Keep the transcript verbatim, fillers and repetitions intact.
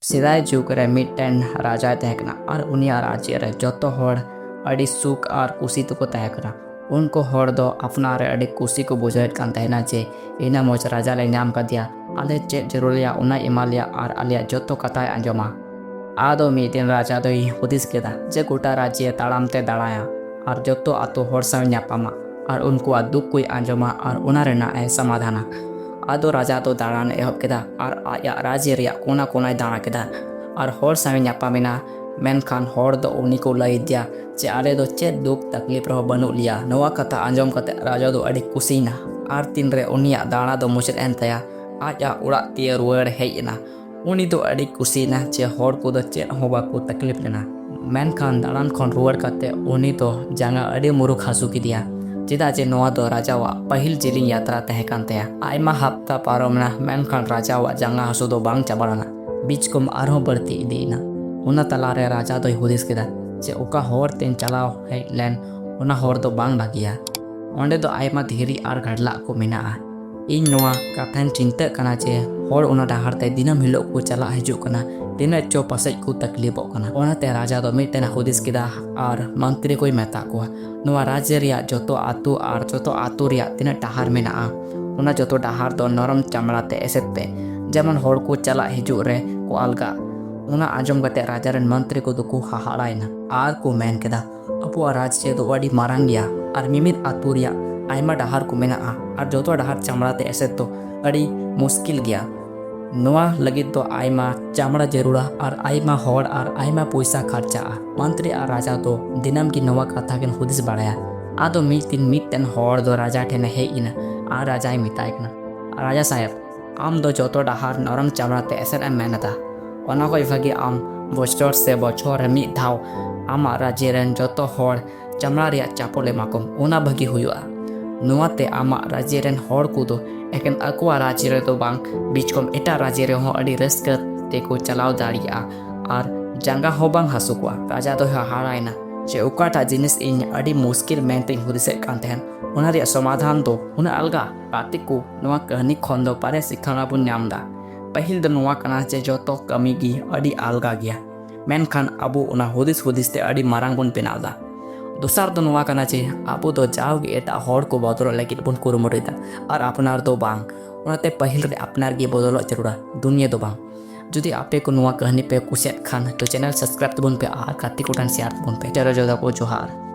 ᱥᱮᱫᱟᱭ ᱡᱩᱜᱽ ᱨᱮ ᱢᱤᱫᱴᱮᱱ ᱨᱟᱡᱟᱭ ᱛᱟᱦᱮᱸ ᱠᱟᱱᱟ ᱟᱨ ᱩᱱᱤᱭᱟᱜ ᱨᱟᱡᱽ ᱨᱮ ᱡᱚᱛᱚ ᱦᱚᱲ ᱟᱹᱰᱤ ᱥᱩᱠ ᱟᱨ ᱠᱩᱥᱤ ᱛᱮᱠᱚ ᱛᱟᱦᱮᱸ ᱠᱟᱱᱟ᱾ ᱩᱱᱠᱩ ᱦᱚᱲ ᱫᱚ ᱟᱯᱱᱟᱨ ᱨᱮ ᱟᱹᱰᱤ ᱠᱩᱥᱤ ᱠᱚ ᱵᱩᱡᱷᱟᱹᱣᱮᱫ ᱠᱟᱱ ᱛᱟᱦᱮᱱᱟ ᱡᱮ ᱤᱱᱟᱹ ᱢᱚᱡᱽ ᱨᱟᱡᱟ ᱞᱮ ᱧᱟᱢ ᱠᱟᱫᱮᱭᱟ, ᱟᱞᱮ ᱪᱮᱫ ᱡᱟᱹᱨᱩᱲ ᱞᱮᱭᱟ ᱚᱱᱟᱭ ᱮᱢᱟ ᱞᱮᱭᱟ ᱟᱨ ᱟᱞᱮᱭᱟᱜ ᱡᱚᱛᱚ ᱠᱟᱛᱷᱟᱭ ᱟᱸᱡᱚᱢᱟ᱾ ᱟᱫᱚ ᱢᱤᱫ ᱫᱤᱱ ᱨᱟᱡᱟ ᱫᱚᱭ ᱦᱩᱫᱤᱥ ᱠᱮᱫᱟ ᱡᱮ ᱜᱚᱴᱟ ᱨᱟᱡᱽ ᱮ ᱛᱟᱲᱟᱢ ᱛᱮ ᱫᱟᱬᱟᱭᱟ ᱟᱨ ᱡᱚᱛᱚ ᱟᱛᱳ ᱦᱚᱲ ᱥᱟᱶ ᱧᱟᱯᱟᱢᱟ ᱟᱨ ᱩᱱᱠᱩᱣᱟᱜ ᱫᱩᱠ ᱠᱚᱭ ᱟᱸᱡᱚᱢᱟ ᱟᱨ ᱚᱱᱟ ᱨᱮᱱᱟᱜ ᱮ ᱥᱚᱢᱟᱫᱷᱟᱱᱟ᱾ ᱟᱫᱚ ᱨᱟᱡᱟ ᱫᱚ ᱫᱟᱬᱟᱱ ᱮ ᱮᱦᱚᱵ ᱠᱮᱫᱟ ᱟᱨ ᱟᱡᱟᱜ ᱨᱟᱡᱽ ᱨᱮᱭᱟᱜ ᱠᱳᱱᱟ ᱠᱳᱱᱟᱭ ᱫᱟᱬᱟ ᱠᱮᱫᱟ ᱟᱨ ᱦᱚᱲ ᱥᱟᱶ ᱮ ᱧᱟᱯᱟᱢᱮᱱᱟ᱾ ᱢᱮᱱᱠᱷᱟᱱ ᱦᱚᱲ ᱫᱚ ᱩᱱᱤ ᱠᱚ ᱞᱟᱹᱭ ᱟᱫᱮᱭᱟ ᱡᱮ ᱟᱞᱮ ᱫᱚ ᱪᱮᱫ ᱫᱩᱠ ᱛᱟᱠᱞᱤᱯ ᱨᱮᱦᱚᱸ ᱵᱟᱹᱱᱩᱜ ᱞᱮᱭᱟ᱾ ᱱᱚᱣᱟ ᱠᱟᱛᱷᱟ ᱟᱸᱡᱚᱢ ᱠᱟᱛᱮ ᱨᱟᱡᱟ ᱫᱚ ᱟᱹᱰᱤ ᱠᱩᱥᱤᱭᱮᱱᱟ ᱟᱨ ᱛᱤᱱᱨᱮ ᱩᱱᱤᱭᱟᱜ ᱫᱟᱬᱟ ᱫᱚ ᱢᱩᱪᱟᱹᱫ ᱮᱱ ᱛᱟᱭᱟ, ᱟᱡᱟᱜ ᱚᱲᱟᱜ ᱛᱮ ᱨᱩᱣᱟᱹᱲ ᱦᱮᱡ ᱮᱱᱟ᱾ ᱩᱱᱤ ᱫᱚ ᱟᱹᱰᱤ ᱠᱩᱥᱤᱭᱮᱱᱟ ᱡᱮ ᱦᱚᱲ ᱠᱚᱫᱚ ᱪᱮᱫ ᱦᱚᱸ ᱵᱟᱠᱚ ᱛᱟᱠᱞᱤᱯ ᱞᱮᱱᱟ᱾ ᱢᱮᱱᱠᱷᱟᱱ ᱫᱟᱬᱟᱱ ᱠᱷᱚᱱ ᱨᱩᱣᱟᱹᱲ ᱠᱟᱛᱮ ᱩᱱᱤ ᱫᱚ ᱡᱟᱸᱜᱟ ᱟᱹᱰᱤ ᱢᱩᱨᱩᱠ ᱦᱟᱹᱥᱩ ᱠᱮᱫᱮᱭᱟ, ᱪᱮᱫᱟᱜ ᱡᱮ ᱱᱚᱣᱟ ᱫᱚ ᱨᱟᱡᱟᱣᱟᱜ ᱯᱟᱹᱦᱤᱞ ᱡᱤᱞᱤᱧ ᱭᱟᱛᱨᱟ ᱛᱟᱦᱮᱸ ᱠᱟᱱ ᱛᱟᱭᱟ᱾ ᱟᱭᱢᱟ ᱦᱟᱯᱛᱟ ᱯᱟᱨᱚᱢ ᱮᱱᱟ, ᱢᱮᱱᱠᱷᱟᱱ ᱨᱟᱡᱟᱣᱟᱜ ᱡᱟᱸᱜᱟ ᱦᱟᱹᱥᱩ ᱫᱚ ᱵᱟᱝ ᱪᱟᱵᱟ ᱞᱮᱱᱟ, ᱵᱤᱪᱠᱚᱢ ᱟᱨᱦᱚᱸ ᱵᱟᱹᱲᱛᱤ ᱤᱫᱤᱭᱮᱱᱟ᱾ ᱚᱱᱟ ᱛᱟᱞᱟᱨᱮ ᱨᱟᱡᱟ ᱫᱚᱭ ᱦᱩᱫᱤᱥ ᱠᱮᱫᱟ ᱡᱮ ᱚᱠᱟ ᱦᱚᱨ ᱛᱮᱧ ᱪᱟᱞᱟᱣ ᱦᱮᱡ ᱞᱮᱱ, ᱚᱱᱟ ᱦᱚᱨ ᱫᱚ ᱵᱟᱝ ᱵᱷᱟᱹᱜᱤᱭᱟ᱾ ᱚᱸᱰᱮ ᱫᱚ ᱟᱭᱢᱟ ᱫᱷᱤᱨᱤ ᱟᱨ ᱜᱷᱟᱰᱞᱟᱜ ᱠᱚ ᱢᱮᱱᱟᱜᱼᱟ᱾ ᱤᱧ ᱱᱚᱣᱟ ᱠᱟᱛᱷᱟᱧ ᱪᱤᱱᱛᱟᱹᱜ ᱠᱟᱱᱟ ᱡᱮ ᱦᱚᱲ ᱚᱱᱟ ᱰᱟᱦᱟᱨ ᱛᱮ ᱫᱤᱱᱟᱹᱢ ᱦᱤᱞᱳᱜ ᱠᱚ ᱪᱟᱞᱟᱜ ᱦᱤᱡᱩᱜ ᱠᱟᱱᱟ, ᱛᱤᱱᱟᱹᱜ ᱪᱚ ᱯᱟᱥᱮᱡ ᱠᱚ ᱛᱟᱠᱞᱤᱯᱚᱜ ᱠᱟᱱᱟ᱾ ᱚᱱᱟᱛᱮ ᱨᱟᱡᱟ ᱫᱚ ᱢᱤᱫᱴᱮᱱ ᱦᱩᱫᱤᱥ ᱠᱮᱫᱟ ᱟᱨ ᱢᱚᱱᱛᱨᱤ ᱠᱚᱭ ᱢᱮᱛᱟ ᱠᱚᱣᱟ, ᱱᱚᱣᱟ ᱨᱟᱡᱽ ᱨᱮᱭᱟᱜ ᱡᱚᱛᱚ ᱟᱹᱛᱩ ᱟᱨ ᱡᱚᱛᱚ ᱟᱹᱛᱩ ᱨᱮᱭᱟᱜ ᱛᱤᱱᱟᱹᱜ ᱰᱟᱦᱟᱨ ᱢᱮᱱᱟᱜᱼᱟ, ᱚᱱᱟ ᱡᱚᱛᱚ ᱰᱟᱦᱟᱨ ᱫᱚ ᱱᱚᱨᱚᱢ ᱪᱟᱢᱲᱟ ᱛᱮ ᱮᱥᱮᱫ ᱯᱮ, ᱡᱮᱢᱚᱱ ᱦᱚᱲ ᱠᱚ ᱪᱟᱞᱟᱜ ᱦᱤᱡᱩᱜ ᱨᱮ ᱠᱚ ᱟᱞᱜᱟᱜ᱾ ᱚᱱᱟ ᱟᱸᱡᱚᱢ ᱠᱟᱛᱮ ᱨᱟᱡᱟ ᱨᱮᱱ ᱢᱚᱱᱛᱨᱤ ᱠᱚᱫᱚ ᱠᱚ ᱦᱟᱦᱟᱲᱟᱭᱮᱱᱟ ᱟᱨ ᱠᱚ ᱢᱮᱱ ᱠᱮᱫᱟ, ᱟᱵᱚᱣᱟᱜ ᱨᱟᱡᱽ ᱫᱚ ᱟᱹᱰᱤ ᱢᱟᱨᱟᱝ ᱜᱮᱭᱟ ᱟᱨ ᱢᱤᱢᱤᱫ ᱟᱹᱛᱩ ᱨᱮᱭᱟᱜ ᱟᱭᱢᱟ ᱰᱟᱦᱟᱨ ᱠᱚ ᱢᱮᱱᱟᱜᱼᱟ ᱟᱨ ᱡᱚᱛᱚ ᱰᱟᱦᱟᱨ ᱪᱟᱢᱲᱟ ᱛᱮ ᱮᱥᱮᱫ ᱫᱚ ᱟᱹᱰᱤ ᱢᱩᱥᱠᱤᱞ ᱜᱮᱭᱟ᱾ ᱱᱚᱣᱟ ᱞᱟᱹᱜᱤᱫ ᱫᱚ ᱟᱭᱢᱟ ᱪᱟᱢᱲᱟ ᱡᱟᱹᱨᱩᱲᱟ ᱟᱨ ᱟᱭᱢᱟ ᱦᱚᱲ ᱟᱨ ᱟᱭᱢᱟ ᱯᱚᱭᱥᱟ ᱠᱷᱟᱨᱪᱟᱜᱼᱟ᱾ ᱢᱚᱱᱛᱨᱤ ᱟᱨ ᱨᱟᱡᱟ ᱫᱚ ᱫᱤᱱᱟᱹᱢ ᱜᱮ ᱱᱚᱣᱟ ᱠᱟᱛᱷᱟ ᱠᱤᱱ ᱦᱩᱫᱤᱥ ᱵᱟᱲᱟᱭᱟ᱾ ᱟᱫᱚ ᱢᱤᱫ ᱫᱤᱱ ᱢᱤᱫᱴᱮᱱ ᱦᱚᱲ ᱫᱚ ᱨᱟᱡᱟ ᱴᱷᱮᱱᱮ ᱦᱮᱡ ᱮᱱᱟ ᱟᱨ ᱨᱟᱡᱟᱭ ᱢᱮᱛᱟᱭ ᱠᱟᱱᱟ, ᱨᱟᱡᱟ ᱥᱟᱦᱮᱵᱽ, ᱟᱢ ᱫᱚ ᱡᱚᱛᱚ ᱰᱟᱦᱟᱨ ᱱᱚᱨᱚᱢ ᱪᱟᱢᱲᱟ ᱛᱮ ᱮᱥᱮᱫ ᱮᱢ ᱢᱮᱱ ᱮᱫᱟ, ᱚᱱᱟ ᱠᱷᱚᱡ ᱵᱷᱟᱜᱤ ᱟᱢ ᱵᱚᱪᱷᱚᱨ ᱥᱮ ᱵᱚᱪᱷᱚᱨ ᱨᱮ ᱢᱤᱫ ᱫᱷᱟᱣ ᱟᱢᱟᱜ ᱨᱟᱡᱽ ᱨᱮᱱ ᱡᱚᱛᱚ ᱦᱚᱲ ᱪᱟᱢᱲᱟ ᱨᱮᱭᱟᱜ ᱪᱟᱯᱚᱞ ᱮᱢᱟ ᱠᱚᱢ, ᱚᱱᱟ ᱵᱷᱟᱹᱜᱤ ᱦᱩᱭᱩᱜᱼᱟ᱾ ᱱᱚᱣᱟᱛᱮ ᱟᱢᱟᱜ ᱨᱟᱡᱽ ᱨᱮᱱ ᱦᱚᱲ ᱠᱚᱫᱚ ᱮᱠᱮᱱ ᱟᱠᱚᱣᱟᱜ ᱨᱟᱡᱽ ᱨᱮᱫᱚ ᱵᱟᱝ, ᱵᱤᱪᱠᱚᱢ ᱮᱴᱟᱜ ᱨᱟᱡᱽ ᱨᱮᱦᱚᱸ ᱟᱹᱰᱤ ᱨᱟᱹᱥᱠᱟᱹ ᱛᱮᱠᱚ ᱪᱟᱞᱟᱣ ᱫᱟᱲᱮᱭᱟᱜᱼᱟ ᱟᱨ ᱡᱟᱸᱜᱟ ᱦᱚᱸ ᱵᱟᱝ ᱦᱟᱹᱥᱩ ᱠᱚᱣᱟ᱾ ᱨᱟᱡᱟ ᱫᱚᱭ ᱦᱟᱦᱟᱲᱟᱭᱮᱱᱟ ᱡᱮ ᱚᱠᱟᱴᱟᱜ ᱡᱤᱱᱤᱥ ᱤᱧ ᱟᱹᱰᱤ ᱢᱩᱥᱠᱤᱞ ᱢᱮᱱᱛᱮᱧ ᱦᱩᱫᱤᱥᱮᱫ ᱠᱟᱱ ᱛᱟᱦᱮᱸᱱ, ᱚᱱᱟ ᱨᱮᱭᱟᱜ ᱥᱚᱢᱟᱫᱷᱟᱱ ᱫᱚ ᱩᱱᱟᱹᱜ ᱟᱞᱜᱟ? ᱜᱟᱛᱮ ᱠᱚ, ᱱᱚᱣᱟ ᱠᱟᱹᱦᱱᱤ ᱠᱷᱚᱱ ᱫᱚ ᱵᱟᱨᱭᱟ ᱥᱤᱠᱷᱱᱟᱹ ᱵᱚᱱ ᱧᱟᱢ ᱮᱫᱟ᱾ ᱯᱟᱹᱦᱤᱞ ᱫᱚ ᱱᱚᱣᱟ ᱠᱟᱱᱟ ᱡᱮ ᱡᱚᱛᱚ ᱠᱟᱹᱢᱤ ᱜᱮ ᱟᱹᱰᱤ ᱟᱞᱜᱟ ᱜᱮᱭᱟ, ᱢᱮᱱᱠᱷᱟᱱ ᱟᱵᱚ ᱚᱱᱟ ᱦᱩᱫᱤᱥ ᱦᱩᱫᱤᱥ ᱛᱮ ᱟᱹᱰᱤ ᱢᱟᱨᱟᱝ ᱵᱚᱱ ᱵᱮᱱᱟᱣ ᱮᱫᱟ᱾ ᱫᱚᱥᱟᱨ ᱫᱚ ᱱᱚᱣᱟ ᱠᱟᱱᱟ ᱡᱮ ᱟᱵᱚ ᱫᱚ ᱡᱟᱣᱜᱮ ᱮᱴᱟᱜ ᱦᱚᱲ ᱠᱚ ᱵᱚᱫᱚᱞᱚᱜ ᱞᱟᱹᱜᱤᱫ ᱵᱚᱱ ᱠᱩᱨᱩᱢᱩᱴᱩᱭᱮᱫᱟ, ᱟᱨ ᱟᱯᱱᱟᱨ ᱫᱚ ᱵᱟᱝ᱾ ᱚᱱᱟᱛᱮ ᱯᱟᱹᱦᱤᱞ ᱨᱮ ᱟᱯᱱᱟᱨ ᱜᱮ ᱵᱚᱫᱚᱞᱚᱜ ᱡᱟᱹᱨᱩᱲᱟ, ᱫᱩᱱᱤᱭᱟᱹ ᱫᱚ ᱵᱟᱝ᱾ ᱡᱩᱫᱤ ᱟᱯᱮ ᱠᱚ ᱱᱚᱣᱟ ᱠᱟᱹᱦᱱᱤ ᱯᱮ ᱠᱩᱥᱤᱭᱟᱜ ᱠᱷᱟᱱ ᱛᱚ channel subscribe ᱛᱟᱵᱚᱱ ᱯᱮ ᱟᱨ ᱜᱟᱛᱮ ᱠᱚ ᱴᱷᱮᱱ share ᱛᱟᱵᱚᱱ ᱯᱮ᱾ ᱪᱚᱞᱚ ᱡᱚᱛᱚ ᱠᱚ ᱡᱚᱦᱟᱨ᱾